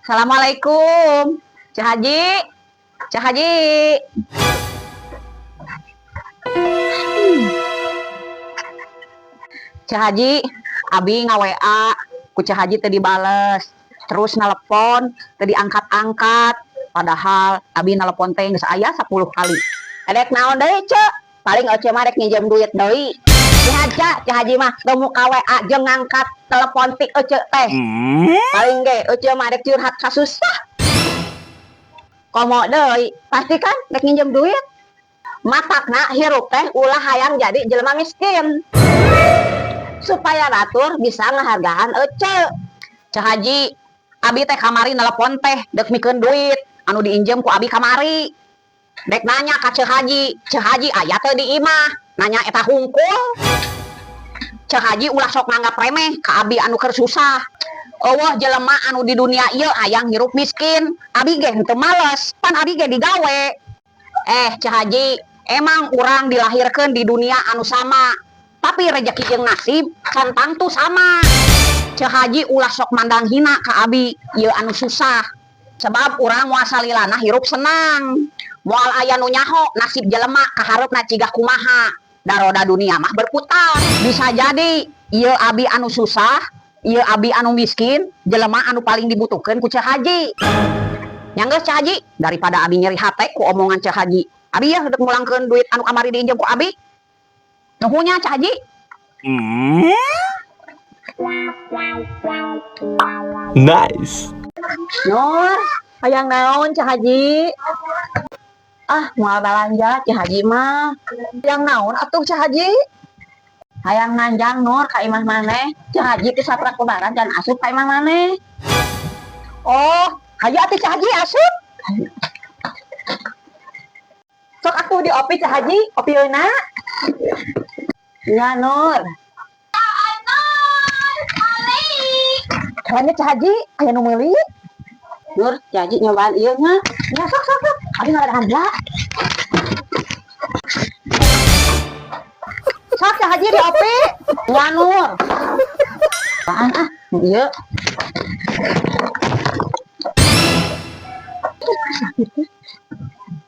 Assalamualaikum. Ceu Haji. Ceu Haji. Ceu Haji, abi nga-WA ku Ceu Haji teu dibales. Terus nelepon teu diangkat-angkat. Padahal abi nelepon teh geus aya 10 kali. Edek naon deui, Ceu? Paling Ece mah rek nginjem duit deui. Dihaja, Ceu Haji mah teu muka WA jeung ngangkat telepon ti Ece teh. Paling ge Ece mah rek curhat kasusah. Komo deui, pasti kan rek nginjem duit. Matakna hirup teh ulah hayang jadi jelema miskin. Supaya batur bisa ngehargaan Ece. Ceu Haji, abi teh kamari nelepon teh dek mikeun duit anu diinjem ku abi kamari. Dek nanya ka Ceu Haji, Ceu Haji aya teu di imah? Nanya eta hungkul. Ceu Haji ulah sok nganggap remeh ka abi anu keur susah. Euweuh jelema anu di dunia ieu hayang hirup miskin. Abi ge henteu males, pan abi ge digawe. Ceu Haji, emang urang dilahirkeun di dunia anu sama. Tapi rejeki jeung nasib can tangtu sama. Ceu Haji ulah sok mandang hina ka abi ieu anu susah. Sebab urang moal salilana hirup senang. Moal aya nu nyaho nasib jelema kahareupna ciga kumaha. Da roda dunia mah berputar. Bisa jadi ieu abi anu susah, ieu abi anu miskin, jelema anu paling dibutuhkeun ku Ceu Haji. Nya geus, Ceu Haji, daripada abi nyeri hate ku omongan Ceu Haji. Abi ya dek mulangkeun duit anu kamari diinjem ku abi. Nuhun nya, Ceu Haji. Nice. Nur, hayang naon, Ceu Haji? Ah, moal balanja Ceu Haji mah. Hayang naon atuh, Ceu Haji? Hayang nanjang, Nur, ka imah maneh. Ceu Haji teh saprak lebaran can asup ka imah maneh. Oh, hayu atuh, Ceu Haji, asup. Sok atuh di opi, Ceu Haji, opi euna. Iya, Nur. Kalanya Ceu Haji, aya nu meuli. Nur, Ceu Haji nyobaan ieu nya. Nya sok sok sok. Abi ngadahan heula. Sok, Ceu Haji, di opi. Ya, Nur. Apaan ah? Ieu.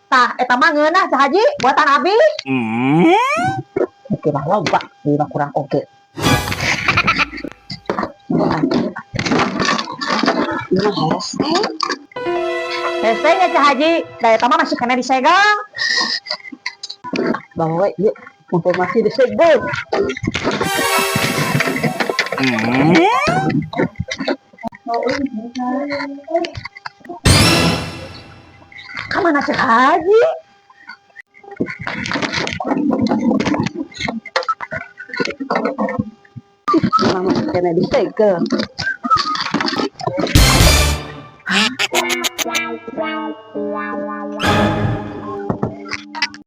Tah, eta mah ngeunah, Ceu Haji, buatan abi. Oke mah loba, ieu mah kurang oke. Ieu mah hese. Hese nya, Ceu Haji, da eta mah masih kena disegel. Bawa we ieu, mumpung masih disegel. Kamana Ceu Haji? Mah masih kena disegel.